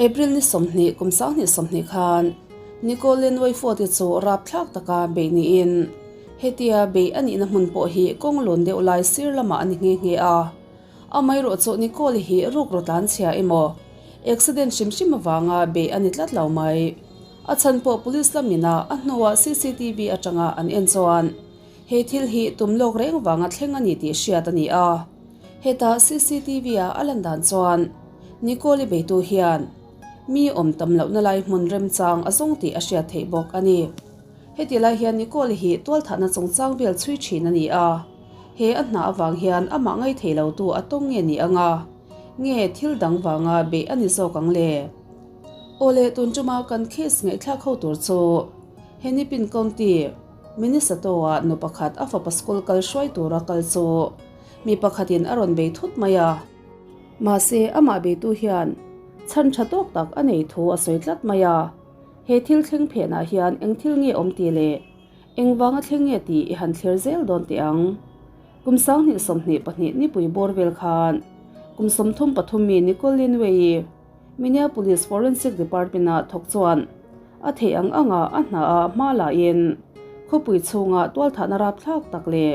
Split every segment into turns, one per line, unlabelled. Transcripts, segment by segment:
April ni 20 kum 2020 khan Nicole Lenwayford-i chu rapthlak taka beih niin hetia beih a nihna hmun pawh hi kawng lawn deuh lai sir lamah a ni nghe nghe a. Amaherawh chu Nicole hi ruk rawt an chhia emaw accident hrim hrim avanga beih a ni tlat lo mai. A chhan pawh police lamin a a hnuah cctv atanga an en chuan he thil hi tum lawk reng vanga thleng a ni tih hriat a ni a. Heta cctv a a lan dan chuan Nicole-i beitu hian mi awm tam lohna lai hmun remchang a zawng tih a hriat theih bawk a ni. Heti lai hian Nicole-i hi tualthahna chungchang vel chhui thin a ni a. He a hna avang hian amah ngaithei lotu a tawng nge ni anga nge thil dang vanga beih a ni zawk ang le? Aw le, tun tuma kan case ngaihthlak ho tur chu Hennepin County, Minnesota-ah nu pakhat a fapa school kal hruai tura kal chu mi pakhatin a rawn bei thut mai a. Mahse, amah beitu hian chhan tha tawk tak a nei thu a sawi tlat mai a. He thil thleng phenah hian eng thil nge awm tih leh Engvanga thleng nge tih i han thlir zel dawn teh ang. Kum 2024 nipui bawr vel khan kum 33 mi Nicole Linway-i Minneapolis Forensic Department-ah thawk chuan a theih ang anga a hnaah hma lahin khawpui chhunga tualthahna rapthlak tak leh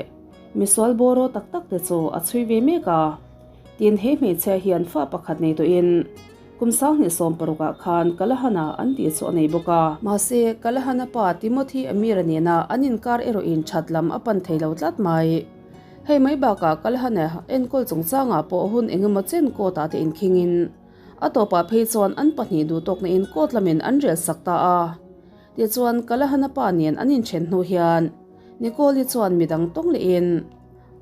misual bawraw tak tak te chu a chhui ve mek a. Tin, he hmeichhia hian fa pakhat nei tawhin Kum 2016 ah khan Kalahana an tih chu a nei bawk a. Mahse, Kalahana pa Timothy Amira nena an inkar erawh in that lam a pan thei lo tlat mai. Hei mai bakah Kalahana enkawl chungchangah pawh hun engemaw chen court ah te inkhingin a tawpah phei chuan an pahnih duhtawkna in court lamin an rel sak ta a. Tichuan, Kalahana pa nen an inthen hnu hian Nicole-i chuan midang tawng lehin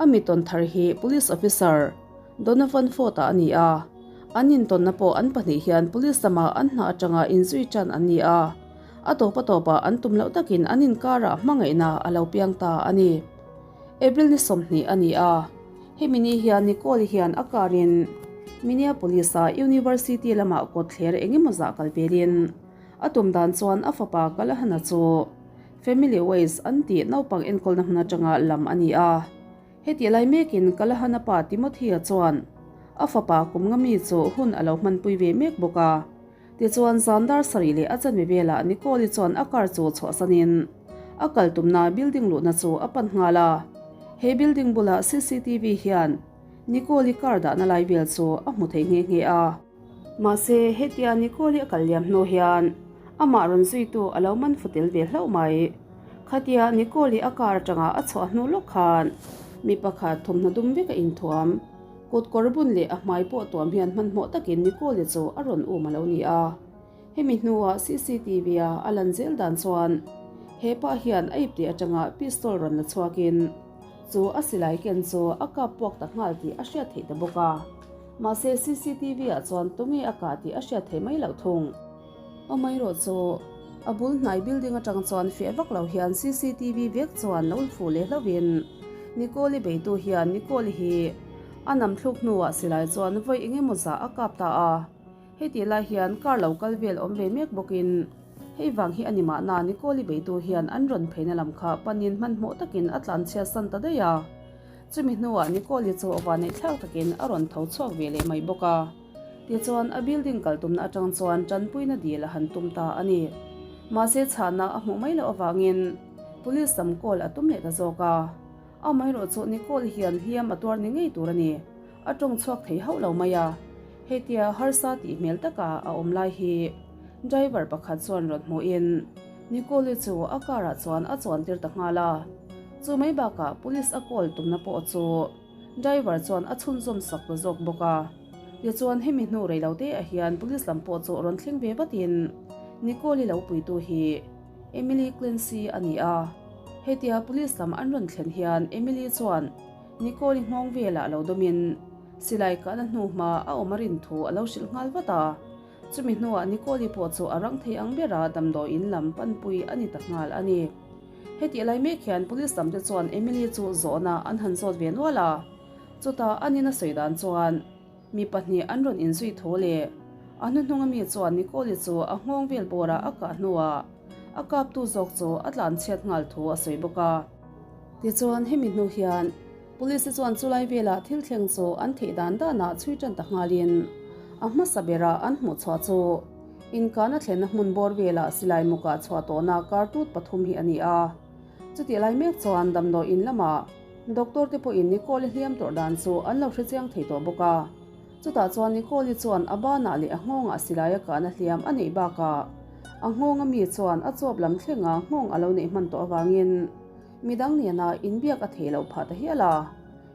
a mi tawn thar hi Police Officer Donovan Ford-ah a ni a, an intawnna pawh an pahnih hian police lama an hna atanga inzui tan an ni a, a tawp a tawpah an tum loh takin an inkarah hmangaihna a lo piang ta a ni. April ni 20 a ni a, hemi ni hian Nicole hian a car in Minneapolis-a University lamah kawtthler engemaw zah kal velin a tum dan chuan a fapa Kalahana chu Family Ways an tih naupang enkawlna hmun atanga lam a ni a. Hetih lai mekin Kalahana pa Timothy-a chuan a fapa kum nga mi chu hun a lo hmanpui ve mek bawk a. Tichuan zan dar sarih leh a chanve velah Nicole-i chuan a car chu chhuahsanin a kal tumna building luhna chu a pan nghal a. He building bulah cctv hian Nicole-i car dahna lai vel chu a hmu thei nghe nghe a. Mahse, hetia Nicole-i a kal liam hnu hian amah rawn zuitu a lo man fu tel ve hlauh mai. Khatia Nicole-i a car atanga a chhuah hnu lawk khan mi pakhat thawmhnaw dum vek a inthuam. Kut kawr bun leh a hmai pawh tuam hian hmanhmawh takin Nicole-i chu a rawn um a lo ni a. Hemi hnuah CCTV-a a lan zel dan chuan he pa hian a ipte atanga pistol rawn la chhuakin chu a silai ken chu a kap puak ta nghal tih a hriat theih ta bawk a. Mahse CCTV-ah chuan tunge a kah tih a hriat theih mai loh thung. Amaherawh chu a bul hnai building atang chuan fiah vak lo hian cctv vek chuan lo fuh leh hlauhin Nicole-i beitu hian Nicole-i hi a nam thluk hnuah silai chuan vawi eng emaw zah a kap ta a. Hei lai hian car lo kal vel awm ve mek bawkin hei vang hi a ni mahna Nicole-i beitu hian an rawn pheina lam kha panin hmanhmawh takin a tlanchhiat san ta daih a. Chumi hnuah Nicole-i chu a vanneih thlak takin a rawn tho chhuak ve leh mai bawk a. Tichuan, a building kal tumna atang chuan tanpuina dil a han tum ta a ni. Mahse, chhahna a hmuh mai loh avangin police lam call a tum leh ta zawk a. Amaherawh chu Nicole hian hliam a tuar ni ngei tur a ni. A tawng chhuak thei hauh lo mai a. Hetia harsa tih hmel taka a awm lai hi driver pakhat chuan rawn hmuhin Nicole-i chu a car-ah chuan a chuan tir ta nghal a. Chu mai bakah police a call tumna pawh chu Driver chuan a chhunzawm sak ta zawk bawk a. Tichuan hemi hnu rei lo te ah hian police lam pawh chu rawn thleng ve vatin Nicole-i lo puitu hi Emily Clancy a ni a. Hetia police lam an rawn thlen hian Emily chuan Nicole-i nghawng velah lo dawmin silai kahna hnu hma a awm a rin thu a lo hrilh nghal vat a. Chumi hnuah Nicole-i pawh chu a rang thei ang bera damdawiin lam panpui a ni ta nghal a ni. Hetih lai mek hian police lam te chuan Emily chu zawhna an han zawt ve nual a, chutah an in a sawi dan chuan mi pahnih an rawn inzui tho leh a hnuhnung ami chuan Nicole-i chu a nghawng vel bawrah a kah hnuah a kaptu zawk chu a tlanchhiat nghal thu a sawi bawk a. Tichuan hemi hnu hian police te chuan chulai velah thil thleng chu an theih dan danah chhui tan ta nghalin a hmasa berah an hmuh chhuah chu. Inkahna thlenna hmun bawr velah silai mukah chhuah tawhna kartut pathum hi a ni a. Chutih lai mek chuan damdawi in lamah doctor te pawhin Nicole-i hliam tawrh dan chu an lo hrechiang thei tawh bawk a. Chutah chuan Nicole-i chuan a banah leh a nghawngah silai a kahna hliam a neih bakah a nghawnga mi chuan a chuap lam thlenga nghawng a lo neih hman tawh avangin midang nena inbiak a theih loh phah ta hial a.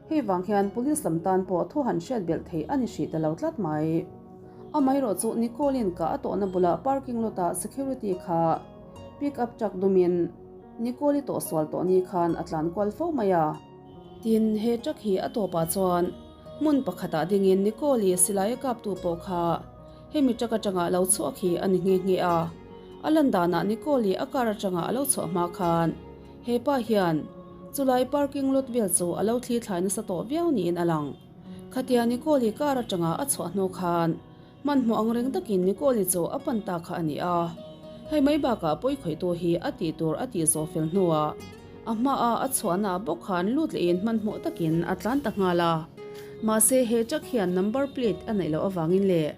Hei vang hian police lam tan pawh thu han hriat belh theih a ni hrih ta lo tlat mai. Amaherawh chu Nicole-in kah a tawhna bulah parking lot-ah security kha pick up truck dumin Nicole-i tawh sual tawh ni khan a tlan kual fo mai a. Tin, he truck hi a tawpah chuan hmun pakhatah dingin Nicole-i silai a kaptu pawh kha hemi truck atanga lo chhuak hi a ni nghe nghe a. A lan danah Nicole-i a car atanga a lo chhuah hma khan He pa hian chulai parking lot vel chu a lo thli thlai nasa tawh viau niin a lang. Khatia Nicole-i car atanga a chhuah hnu khan hmanhmawh ang reng takin Nicole-i chu a pan ta kha a ni a. Hei mai bakah pawi khawihtu hi a tih tur a tih zawh fel hnuah a hmaah a chhuahna bawk khan lut lehin hmanhmawh takin a tlan ta nghal a. Mahse he truck hian number plate a neih loh avangin leh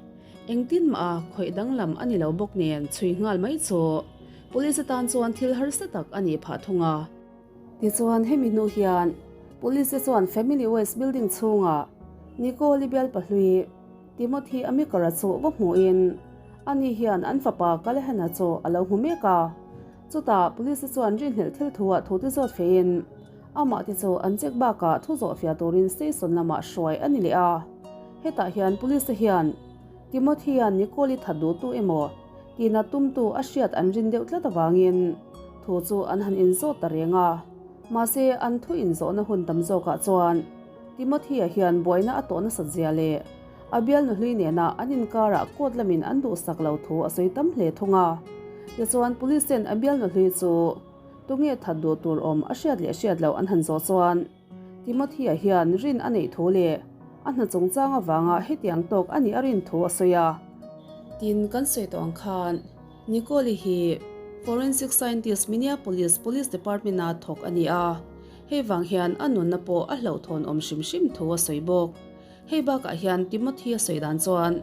engtin mah a khawih danglam a ni lo bawk nen chhui nghal mai chu Police atan chuan thil harsa tak a nih phah thung a. Tichuan hemi hnu hian Police te chuan Family West building chhungah Nicole-i bialpa hlui Timothy Amikara chu va hmuhin ani hian an fapa Callahan-a chu a lo hmu mek a. Chutah Police te chuan rinhlelh thil thuah thu ti zawt feiin amah te chu an check bakah thu zawh fiah turin station lamah hruai a ni leh a. Hetah hian Police te hian Timothy-a Nicole-i that duhtu emaw Tina tumtu a hriat an rin deuh tlat avangin thu chu an han inzawt ta reng a. Mahse, an thu inzawhna hun tam zawkah chuan Timothy-a hian buaina a tawh nasat zia leh a bialnu hlui nena an inkarah court lamin an duhsak lo thu a sawi tam hle thung a. Tichuan, police ten a bialnu hlui chu tunge that duh tur awm a hriat leh hriat loh an han zawh chuan Timothy-a hian rin a neih thu leh a hna chungchang avanga hetiang tawk a nih a rin thu a sawi a. Tin, kan sawi tawh ang khan Nicole-i hi Forensic Scientist Minneapolis Police Department-a thawk a ni a, hei vang hian a nunna pawh a hlauhthawn awm hrim hrim thu a sawi bawk. Hei bakah hian Timothy-a sawi dan chuan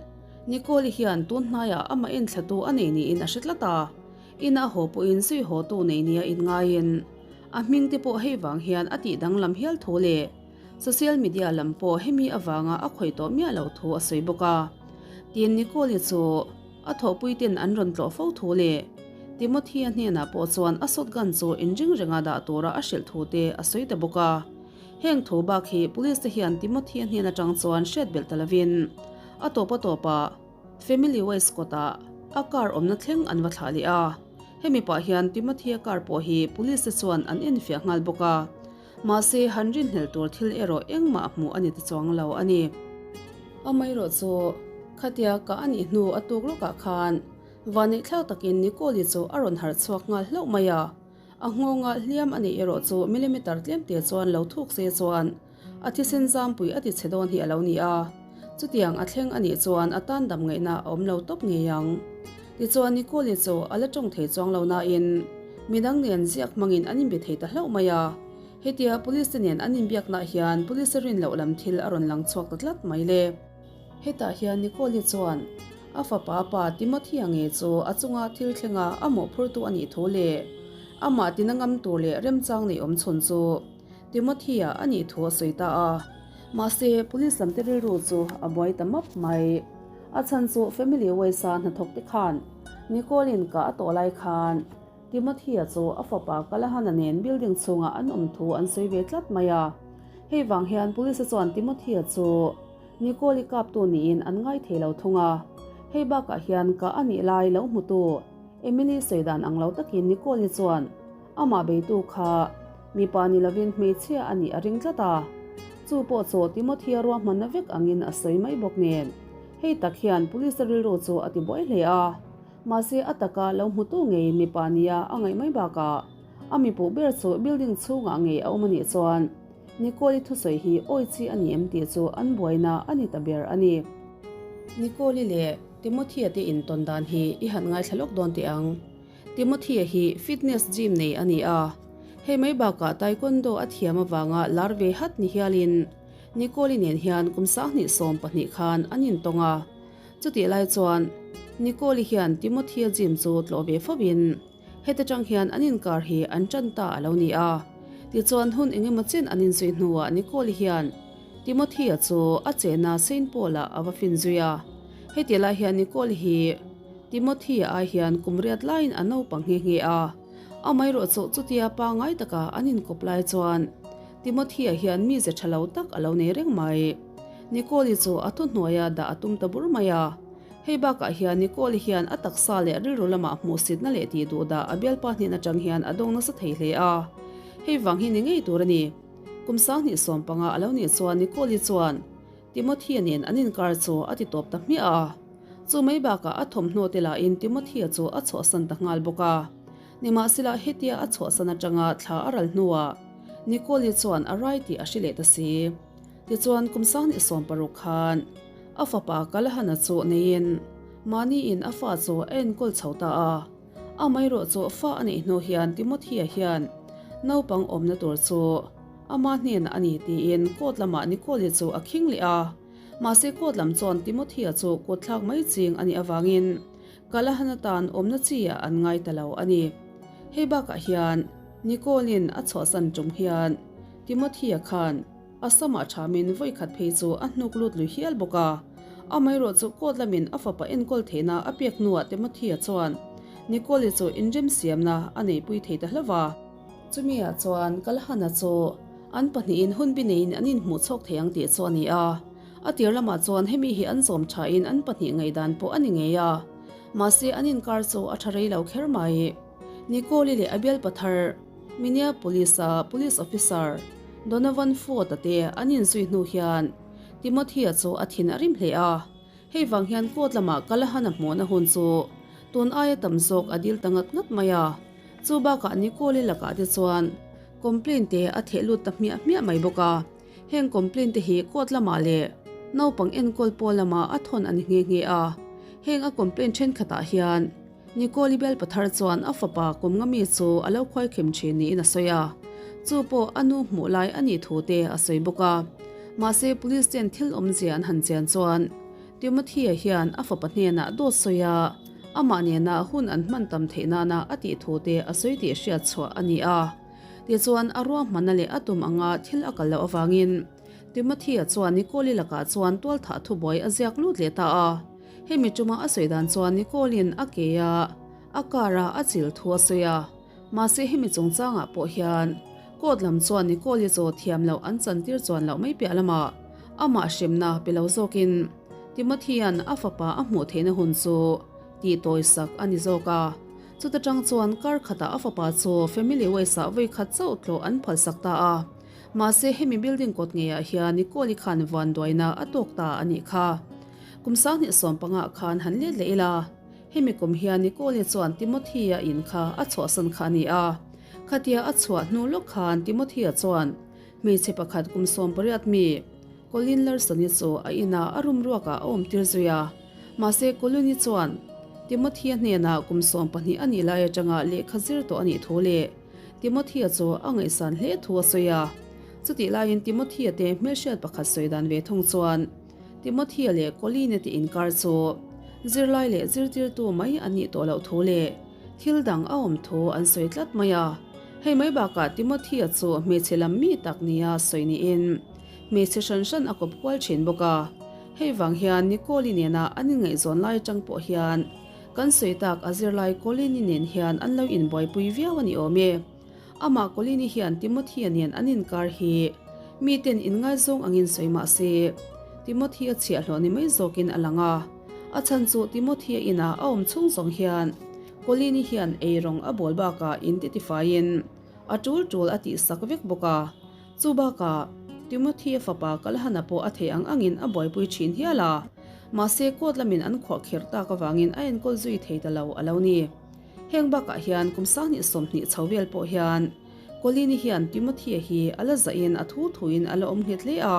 Nicole-i hian tun hnaiah amah enthlatu a nei niin a hre tlat a, ina haw pawhin zui hawtu nei nia inngaiin A hming te pawh hei vang hian a tih danglam hial thu leh social media lam pawh hemi avanga a khawih tawh miah lo thu a sawi bawk a. Tin Nicole-i chu a thawhpui ten an rawn tlawh fo thu leh Timothy-a hnenah pawh chuan a shotgun chu inring renga dah tura a hrilh thu te a sawi ta bawk a. Heng thu bak hi police te hian Timothy-a hnen atang chuan hriat belh ta lovin a tawp a tawpah Family Waste kawtah a car awmna thleng an va thlah leh a. Hemi pah hian Timothy-a car pawh hi police te chuan an enfiah nghal bawk a, mahse han rinhlelh tur thil erawh engmah hmuh a ni ta chuang lo a ni. Amaherawh chu khatia kah a nih hnu a tuk lawkah khan vanneihthlak takin Nicole-i chu a rawn harh chhuak nghal hlauh mai a, a nghawngah hliam a nih erawh chu millimeter tlemte chuan lo thuk se chuan A thisen zampui a ti chhe dawn hi a lo ni a, chutiang a thleng a nih chuan a tan dam ngaihna a awm lo tawp ngei ang. Tichuan Nicole-i chu a la tawng thei chuang lo nain midang nen ziak hmangin an inbe thei ta hlauh mai a, hetia police te nen an inbiaknaah hian police rin loh lam thil a rawn lang chhuak ta tlat mai le. Hetah hian Nicole-i chuan a fapa pa Timothy-a ngei chu a chunga thil thlenga a mawhphurtu a nih thu leh amah tina ngam tur leh remchang nei awm chhun chu Timothy-a a nih thu a sawi ta a, mahse police lam te rilru chu a buai ta map mai. A chhan chu family Ways-a hnathawk te khan Nicole-in kah a tawh lai khan Timothy-a chu a fapa Kalahana nen building chhungah an awm thu an sawi ve tlat mai a. Hei vang hian police-a chuan Timothy-a chu Nicole-i kaptu niin an ngai thei lo thung a. Hei bakah hian kah a nih lai lo hmutu Emily sawi dan ang lo takin Nicole-i chuan Amah beitu kha mipa ni lovin hmeichhia a nih a ring tlat a, chu pawh chu Timothy-a ruahmanna vek angin a sawi mai bawk nen. Hei tak hian police-a rilru chu a ti buai hle a, mahse a taka lo hmutu ngeiin mipa nia a ngaih mai bakah a mipuh ber chu building chhungah ngei a awm a nih chuan Nicole-i thusawi hi awi chi a ni em tih chu an buaina a ni ta ber a ni. Nicole-i leh Timothy-a te intawn dan hi i han ngaithla lawk dawn teh ang. Timothy-a hi fitness gym nei a ni a, hei mai bakah taekwondo a thiam avanga lar ve hat ni hialin Nicole-i nen hian kum 27 khan an intawng a. Chutih lai chuan. Nicole-i hian Timothy-a gym chu tlawh ve fo in heta tang hian an inkar hi an tan ta a lo ni a. Tichuan hun engemaw chen an inzui hnuah Nicole-i hian Timothy-a chu a chena Saint Paul-ah a va fin zui a. Heti lai hian Nicole-i hi Timothy-a ai hian kum riat laiin a naupang nghe nghe a. Amaherawhchu chutia pangngai taka an inkawp lai chuan Timothy-a hian mize tha lo tak a lo nei reng mai. Nicole-i chu a thuhnuaia dah a tum ta bur mai a. Hei bakah hian Nicole-i hian a taksa leh rilru lamah hmuhsitna leh tih duh dah a bialpa hnen atang hian a dawng nasa thei hle a. Hei vang hi ni ngei tur a ni. Kum 2015 a lo nih chuan Nicole-i chuan Timothy-a nen an inkar chu a ti tawp ta hmiah a. Chu mai bakah a thawmhnaw te lahin Timothy-a chu a chhuahsan ta nghal bawk a. Nimahsela hetia a chhuahsan atanga thla a ral hnuah Nicole-i chuan a rai tih a hre leh ta si. Tichuan kum 2016 khan a fapa Kalahana chu neiin mahniin a fa chu a enkawl chho ta a. Amaherawh chu fa a neih hnu hian Timothy-a hian naupang awmna tur chu ama hnenah a ni tiin court lamah Nicole-i chu a khing leh a. Mahse court lam chuan Timothy-a chu kutthlak mai ching a nih avangin Kalahana tan awmna chi ah an ngai ta lo a ni. Hei bakah hian Nicole-in a chhuahsan tum hian Timothy-a khan a samah thamin vawi khat phei chu a hnuk lut lui hial bawk a. Amaherawh chu court lamin a fapa enkawl theihna a pek hnuah Timothy-a chuan Nicole-i chu inremsiamna a neihpui thei ta hlauh a. Chumi-ah chuan Kalahana chu an pahnihin hun bi neiin an inhmuh chhawk thei ang tih chu a ni a. A tir lamah chuan hemi hi an zawm thain an pahnih ngaihdan pawh a ni ngei a. Mahse an inkar chu a tha rei lo kher mai. Nicole-i leh a bialpa thar Minneapolis-a police officer Donovan Ford-a te an inzui hnu hian Timothy-a chu a thin a rim hle a. Hei vang hian court lamah Callahan-a hmuhna hun chu tun aia tam zawk a dil ta ngat ngat mai a. Chu bakah Nicole-i lakah te chuan complaint te a theh lut ta hmiah hmiah mai bawk a. Heng complaint te hi court lamah leh naupang enkawl pawl lamah a thawn a ni nghe nghe a. Heng a complaint thenkhatah hian Nicole-i bial pathar chuan a fapa kum nga mi chu a lo khuaikhem thin niin a sawi a, chu pawh a nu hmuh lai a nih thu te a sawi bawk a. Mahse police ten thil awmzia an han chian chuan Timothy-a hian a fapa hnenah dawt sawi a, amah nena hun an hman tam theih nana a tih thu te a sawi tih hriat chhuah a ni a. Tichuan a ruahmanna leh a tum anga thil a kal loh avangin Timothy-a chuan Nicole-i lakah chuan tualthah thubuai a ziak lut leh ta a. Hemi tuma a sawi dan chuan Nicole-in a ke a, a car-a a chil thu a sawi a. Mahse hemi chungchangah pawh hian court lam chuan Nicole-i chaw thiam loh an chantir chuan loh mai piah lamah amah hremna pe lo zawkin Timothy-a'n a fapa a hmuh theihna hun chu tih tawisak a ni zawk a. Chuta tang chuan kar khatah a fapa chu Family Ways-ah vawi khat chauh tlawh an phalsak ta a. Mahse hemi building kawt ngeiah hian Nicole-i khan vanduaina a tawk ta a nih kha. Kum 2015 khan han let leh ila, hemi kum hian Nicole-i chuan Timothy-a in kha a chhuahsan kha a ni a. Khatia a chhuah hnu lawk khan Timothy-a chuan hmeichhe pakhat kum 18 mi Colleen Larson-i chu a inah a room ruakah a awmtir zui a. Mahse Colleen-i chuan Timothy-a hnenah kum 12 a nih lai atanga lehkha zir tawh a nih thu leh Timothy-a chu a ngaihsan hle thu a sawi a. Chutih laiin Timothy-a te hmelhriat pakhat sawi dan ve thung chuan Timothy-a leh Colleen-a te inkar chu zirlai leh zirtirtu mai an nih tawh loh thu leh thil dang a awm thu an sawi tlat mai a. Hei mai bakah Timothy-a chu hmeichhe lam mi tak nia sawi niin hmeichhe hran hran a kawp kual thin bawk a. Hei vang hian Nicole-i nena an inngaihzawn lai atang pawh hian Kan sawi tak a zirlai Colin-i nen hian an lo inbuaipui viau a ni awm e. Amah Colin-i hian Timothy-a nen an inkar hi miten inngaizawng angin sawi mah se, Timothy-a chhiahhlawh ni mai zawkin a lang a. A chhan chu Timothy-a inah a awm chhung zawng hian Colin-i hian eirawng a bawl bakah in ti tifaiin a tul tul a tihsak vek bawk a. Chu bakah, Timothy-a fapa Kalhana pawh a theih ang angin a buaipui thin hial a, mahse court lamin an khuah kher tak avangin a enkawl zui thei ta lo a lo ni. Heng bakah hian kum 2020 chho vel pawh hian Colleen-i hian Timothy-a hi a la zahin a thu thuin a la awm nghet hle a.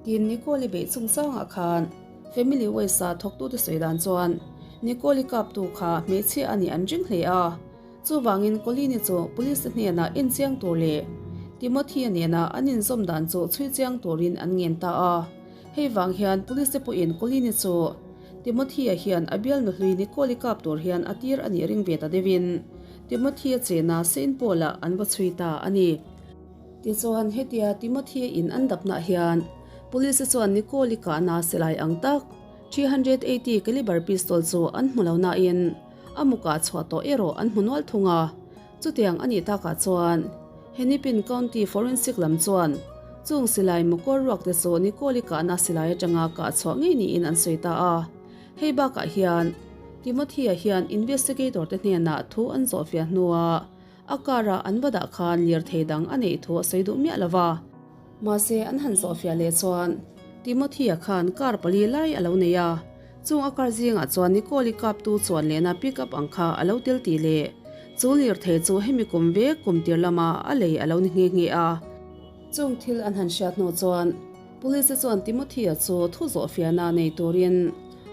Tin, Nicole-i beih chungchangah khan Family Ways-a thawktute sawi dan chuan Nicole-i kaptu kha hmeichhia a nih an ring hle a. Chuvangin Colleen-i chu police hnenah en chiang tur leh Timothy-a nena an inzawm dan chu chhui chiang turin an ngen ta a. Hei vang hian police te pawhin Colleen-i chu Timothy-a hian a bialnu hlui Nicole-i kap tur hian a tir a nih ring ve ta deuhin Timothy-a chena Saint Paul-ah an va chhui ta a ni. Tichuan, hetia Timothy-a in an dapnah hian Police-a chuan Nicole-i kahna silai ang tak 380 caliber pistol chu an hmu lo nain a mukah chhuah tawh erawh an hmu nual thung a. Chutiang a nih takah chuan Hennepin County Forensic lam chuan chung silai mukawr ruak te chu Nicole-i kahna silai atanga kah chhuah ngei niin an sawi ta a. Hei bakah hian Timothy-a hian investigator te hnenah thu an zawhfiah hnuah a car-a an va dah khan lirthei dang a neih thu a sawi duh miah lo va. Mahse an han zawhfiah leh chuan Timothy-a khan car pali lai a lo nei a, chung a car zingah chuan Nicole-i kaptu chuan lehna pick up ang kha a lo tel tih leh chu lirthei chu hemi kum vek kum tir lama a lei a lo ni nghe nghe a. Chung thil an han hriat hnu chuan Police chuan Timothy-a chu thu zawhfiahna nei turin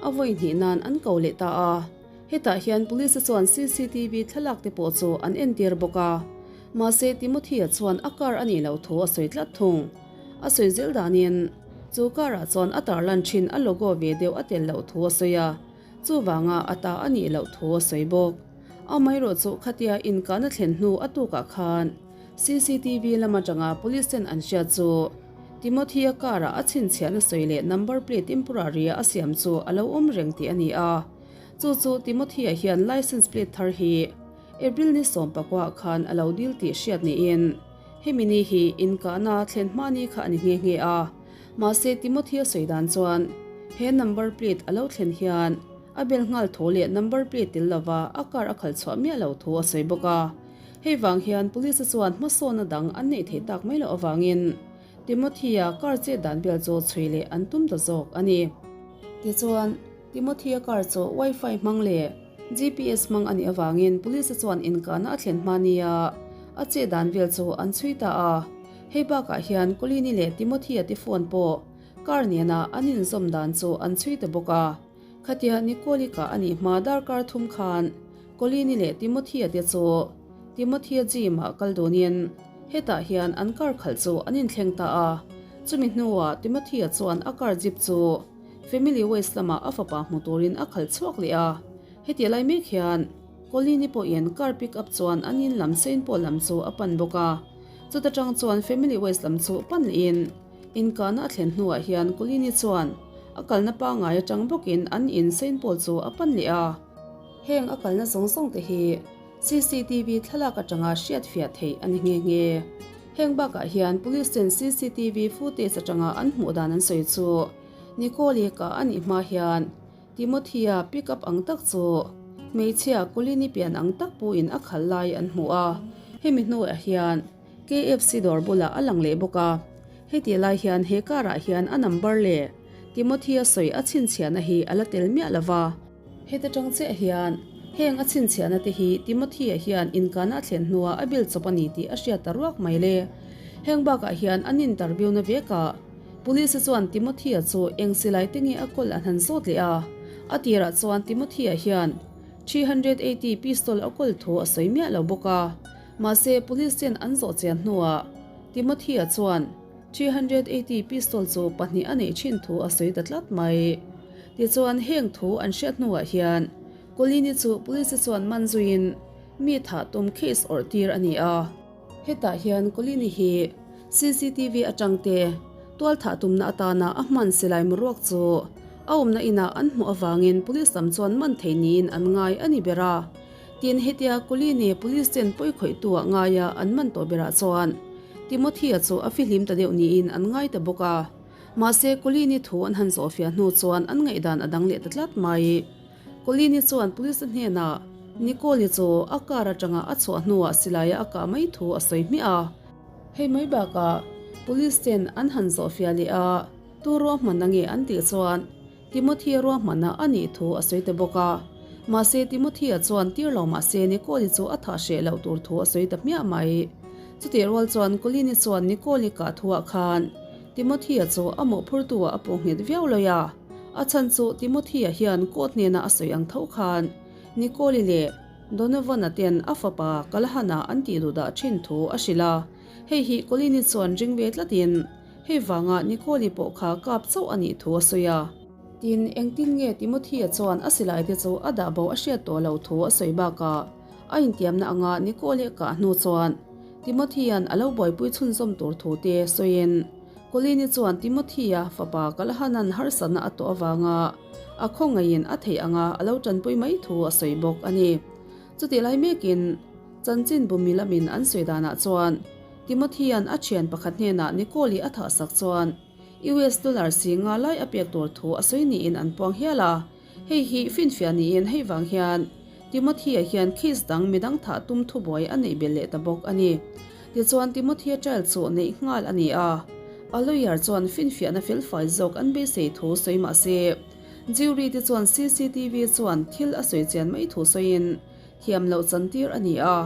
a vawi hnih nan an ko leh ta a. Hetah hian Police chuan cctv thlalak te pawh chu an entir bawk a. Mahse Timothy-a chuan a car a nih loh thu a sawi tlat thung. A sawi zel danin chu car ah chuan a tarlan thin a logo ve deuh a tel loh thu a sawi a, chuvanga a ta a nih loh thu a sawi bawk. Amaherawh chu khatia inkahna thlen hnu a tukah khan cctv lam atanga Police ten an hriat chu Timothy-a car ah a chhinchhiahna sawi leh number plate temporary a a siam chu a lo awm reng tih a ni a. Chu chu Timothy-a hian license plate thar hi April ni sawmpakuah khan a lo dil tih hriat niin hemi ni hi inkahna thlen hma ni kha a ni nghe nghe a. Mahse Timothy-a sawi dan chuan he number plate a lo thlen hian a bel nghal tho leh number plate tel lova a car a khalh chhuah miah lo thu a sawi bawk a. Hei vang hian Police-a chuan hmasawnna dang an neih theih tak mai loh avangin Timothy-a car chet dan vel chu chhui leh an tum ta zawk a ni. Tichuan, Timothy-a car chu Wi-Fi hmang leh GPS hmang a nih avangin Police-a chuan inkahna a thlen hma nia a chet dan vel chu an chhui ta a. Hei bakah hian Colleen-i leh Timothy-a te phone pawh car nena an inzawm dan chu an chhui ta bawk a. Khatia Nicole-i kah a nih hma darkar thum khan Colleen-i leh Timothy-a te chu Timothy-a gym-ah kal dunin hetah hian an car khalh chu an inthleng ta a. Chumi hnuah Timothy-a chuan a car jeep chu Family Waste lamah a fapa hmu turin a khalh chhuak leh a. Heti lai mek hian Colleen-i pawhin car pick up chuan an in lam Saint Paul lam chu a pan bawk a. Chuta tang chuan Family Waste lam chu pan lehin Inkahna a thlen hnuah hian Colleen-i chuan a kalna pangngai atang bawkin an in Saint Paul chu a pan leh a. Heng a kalna zawng zawng te hi cctv thlalak atanga hriatfiah theih a ni nghe nghe. Heng bakah hian Police ten cctv footage atanga an hmuh dan an sawi chu Nicole-i kah a nih hma hian Timothy-a pick up ang tak chu hmeichhia Colleen-i pian ang tak puin a khalh lai an hmu a, hemi hnuah hian KFC dawr bulah a lang leh bawk a. Heti lai hian he car ah hian a number leh Timothy-a sawi a chhinchhiahna hi a la tel miah lo va. Heta tang chiah hian heng a chhinchhiahna te hi Timothy-a hian inkahna a thlen hnuah a bill chawp a ni tih a hriat ta ruak mai le. Heng bakah hian an interview na vekah Police chuan Timothy-a chu eng silai te nge a kawl an han zawt leh a. A tirah chuan Timothy-a hian 380 pistol a kawl thu a sawi miah lo bawk a. Mahse, Police ten an zawh chian hnuah Timothy-a chuan 380 pistol chu pahnih a neih thin thu a sawi ta tlat mai. Tichuan, heng thu an hriat hnuah hian Colleen-i chu Police chuan man zuiin mi thah tum case awrh tir a ni a. Hetah hian Colleen-i hi cctv atang te tual thah tumna atana a hman silai muruak chu a awmna inah an hmuh avangin Police lam chuan man thei niin an ngai a ni ber a. Tin, hetia Colleen-i Police ten pawi khawihtu ah ngaia an man tawh berah chuan Timothy-a chu a fihlim ta deuh niin an ngai ta bawk a. Mahse, Colleen-i thu an han zawhfiah hnu chuan an ngaihdan a dang leh ta tlat mai. Colleen-i chuan Police hnenah Nicole-i chu a car atanga a chhuah hnuah silaia a kah mai thu a sawi hmiah a. Hei mai bakah Police ten an han zawhfiah leh a, tu ruahmanna nge an tih chuan Timothy-a ruahmanna a nih thu a sawi ta bawk a. Mahse, Timothy-a chuan tir lo mah se Nicole-i chu a thah hreh loh tur thu a sawi ta hmiah mai. Chutih rual chuan Colleen-i chuan Nicole-i kah thuah khan Timothy-a chu a mawhphurtu-ah a puh nghet viau lawi a. A chhan chu Timothy-a hian court hnena a sawi ang tho khan Nicole-i leh Donovan-a ten a fapa Kalhan-a an tih duh dah thin thu a hrilh a. Hei hi Colleen-i chuan ring ve tlatin, Hei vanga Nicole-i pawh kha kap chauh a nih thu a sawi a. Tin, engtin nge Timothy-a chuan a silai te chu a dah bo a hriat tawh loh thu a sawi bakah a intiamna anga Nicole-i a kah hnu chuan Timothy-a'n a lo buaipui chhunzawm tur thu te sawiin Colleen-i chuan Timothy-a fapa Kalahana'n harsatna a tawh avanga a khawngaihin a theih anga a lo tanpui mai thu a sawi bawk a ni. Chutih lai mekin chanchin bumi lamin an sawi danah chuan Timothy-a'n a thian pakhat hnenah Nicole-i a thahsak chuan US dollar si nga lai a pek tur thu a sawi niin an puang hial a. Hei hi finfiah niin hei vang hian Timothy-a hian case dang midang thah tum thubuai a neih belh leh ta bawk a ni. Tichuan Timothy-a trial chu neih nghal a ni a, a lawyer chuan finfiahna felfai zawk an beisei thu sawi mah se, jury te chuan cctv chuan thil a sawi chian mai thu sawiin thiam loh chantir a ni a.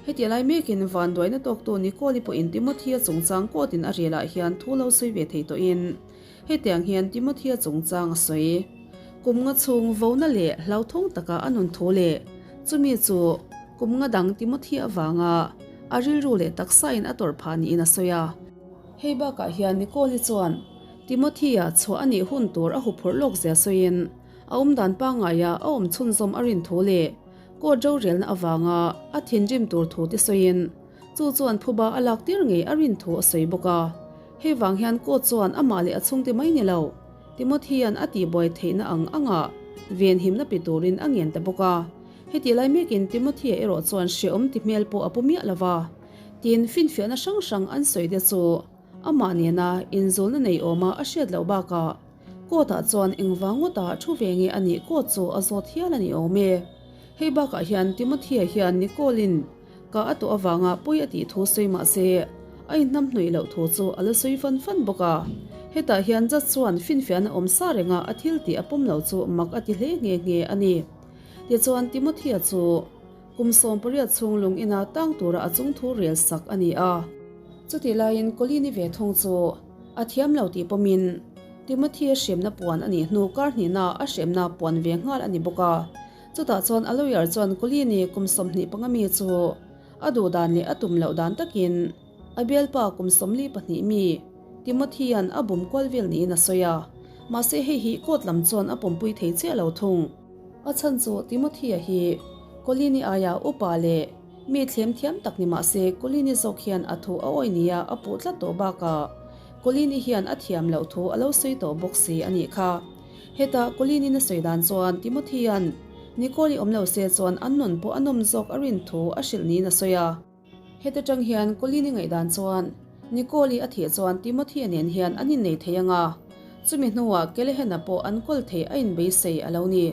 Heti lai mekin vanduaina tawktu Nicole-i pawhin Timothy-a chungchang court-in a rialah hian thu lo sawi ve thei tawhin, Hetiang hian Timothea chungchang a sawi. Kum nga chhung vona leh hlauthawng taka a nun thu leh chumi chu kum nga dang Timothea avanga a rilru leh taksain a tawrh phah niin a sawi a. Hei bakah hian Nicole-i chuan Timothea chhuah a nih hun tur a huphurh lawk zia sawiin a awmdan pangngaia a awm chhunzawm a rin thu leh court rorelna avanga a thinrim tur thu te sawiin chu chuan phuba a lak tir ngei a rin thu a sawi bawk a. Hei vang hian court chuan amah leh a chhungte mai ni lo, Timothy-a'n a tihbuai theihna ang anga venhimna pe turin a ngen ta bawk a. Heti lai mekin Timothy-a erawh chuan hrehawm ti hmel pawh a pu miah lo va. Tin, finfiahna hrang hrang an sawi te chu amah nena inzulna nei awma a hriat loh bakah court-ah chuan engvang ngawta thu ve nge a nih court chu a zawt hial a ni awm e. Hei bakah hian Timothy-a hian Nicole-in Ka a tawh avanga pawi a tih thu sawi mah se, a inhnam hnuih loh thu chu a la sawi fan fan bawk a. Hetah hian judge chuan finfiahna awm sa renga a thil tih a pawm lo chu mak a ti hle nghe nghe a ni. Tichuan Timothy-a chu kum 18 chhung lung ina tang tura a chung thu rel sak a ni a. Chutih laiin Colleen-i ve thung chu a thiam lo tih pawmin Timothy-a hremna puan a nih hnu kar hnihna a hremna puan ve nghal a ni bawk a. Chutah chuan a lawyer chuan Colleen-i kum 25 mi chu a duh dan leh a tum loh dan takin a bialpa kum 42 mi Timothy-a'n a bum kual vel niin a sawi a. Mahse hei hi court lam chuan a pawmpui thei chiah lo thung. A chhan chu Timothy-a hi Colleen-i aia upa leh mi thlem thiam tak ni mah se Colleen-i zawk hian a thu a awi nia a puh tlat tawh bakah Colleen-i hian a thiam loh thu a lo sawi tawh bawk si a nih kha. Hetah Colleen-in a sawi dan chuan Timothy-a'n Nicole-i awm lo se chuan an nun pawh a nawm zawk a rin thu a hrilh niin a sawi a. Heta tang hian Colleen-i ngaihdan chuan Nicole-i a thih chuan Timothy-a nen hian an innei thei ang a, chumi hnuah Kelehena pawh an kawl thei a inbeisei a lo ni.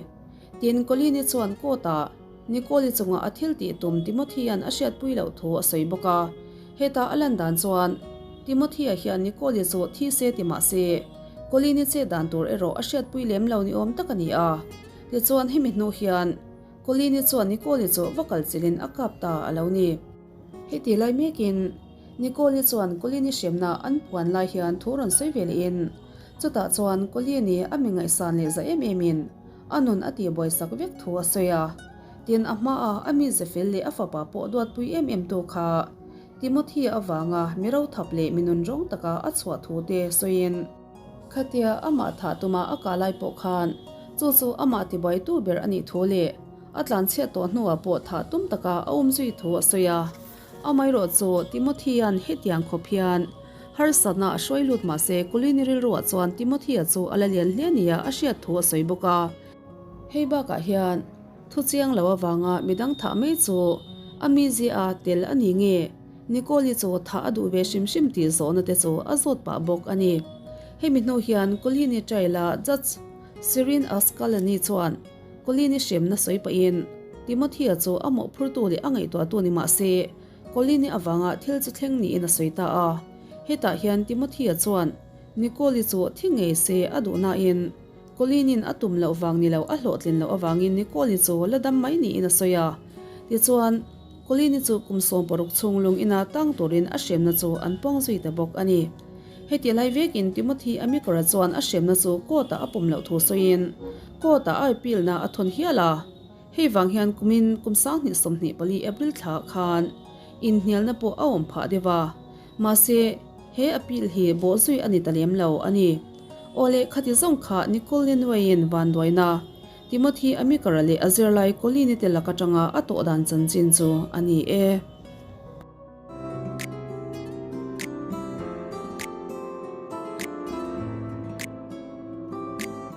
Tin, Colleen-i chuan court-ah Nicole-i chungah a thil tih tum Timothy-a'n a hriatpui loh thu a sawi bawk a. Hetah a lan dan chuan Timothy-a hian Nicole-i chu thi se ti mah se, Colleen-i chet dan tur erawh a hriatpui lem lo ni awm tak a ni a. Tichuan hemi hnu hian Colleen-i chuan Nicole-i chu va kal chilhin a kap ta a lo ni. Heti lai mekin Nicole-i chuan Colleen-i hremna an puan lai hian thu rawn sawi ve lehin chutah chuan Colleen-i a mi ngaihsan leh za em emin a nun a tihbuaisak vek thu a sawi a. Tin a hmaa a mi zefel leh a fapa pawh duatpui em em tu kha Timothy avanga mi rothap leh mi nunrawng taka a chhuah thu te sawiin, khatia amah thah tuma a kah lai pawh khan chu chu amah tibuaitu ber a nih thu leh a tlanchhiat tawh hnuah pawh thah tum taka a awm zui thu a sawi a. Amaherawh chu Timothy-a'n hetiang khawp hian harsatna a hruai lut mah se Colleen-i rilruah chuan Timothy-a chu a la lian hle nia a hriat thu a sawi bawk a. Hei bakah hian Thu chiang lo avanga midang thah mai chu a mizia a tel a ni nge? Nicole-i chu thah a duh ve hrim hrim tih zawhna te chu a zawt pah bawk a ni. Hemi hnu hian Colleen-i trial-a Judge Serene Ascalani chuan Colleen-i hremna sawi pahin Timothy-a chu a mawhphurtu leh a ngaihtuahtu ni mah se Colleen-i avanga thil chu thleng niin a sawi ta a. Hetah hian Timothy-a chuan Nicole-i chu thi ngei se a duh nain Colleen-in a tum loh vang ni lo a hlawhtlin loh avangin Nicole-i chu la dam mai niin a sawi a. Tichuan, Colleen-i chu kum 60 chhung lung ina tang turin a hremna chu an pawng zui ta bawk a ni. Heti lai vekin Timothy Amikora chuan a hremna chu court-ah a pawm loh thu sawiin court-ah a appeal-na a thawn hial a. Hei vang hian kumin kum 2024 April thla khan inhnialna pawh a awm phah deuh a. Mahse, he appeal hi bawhzui a ni ta lem lo a ni. Awle khati zawng kha Nicole Lenway-in vanduaina Timothy Amikara leh a zirlai Colleen-i te lak atanga a tawh dan chanchin chu a ni e.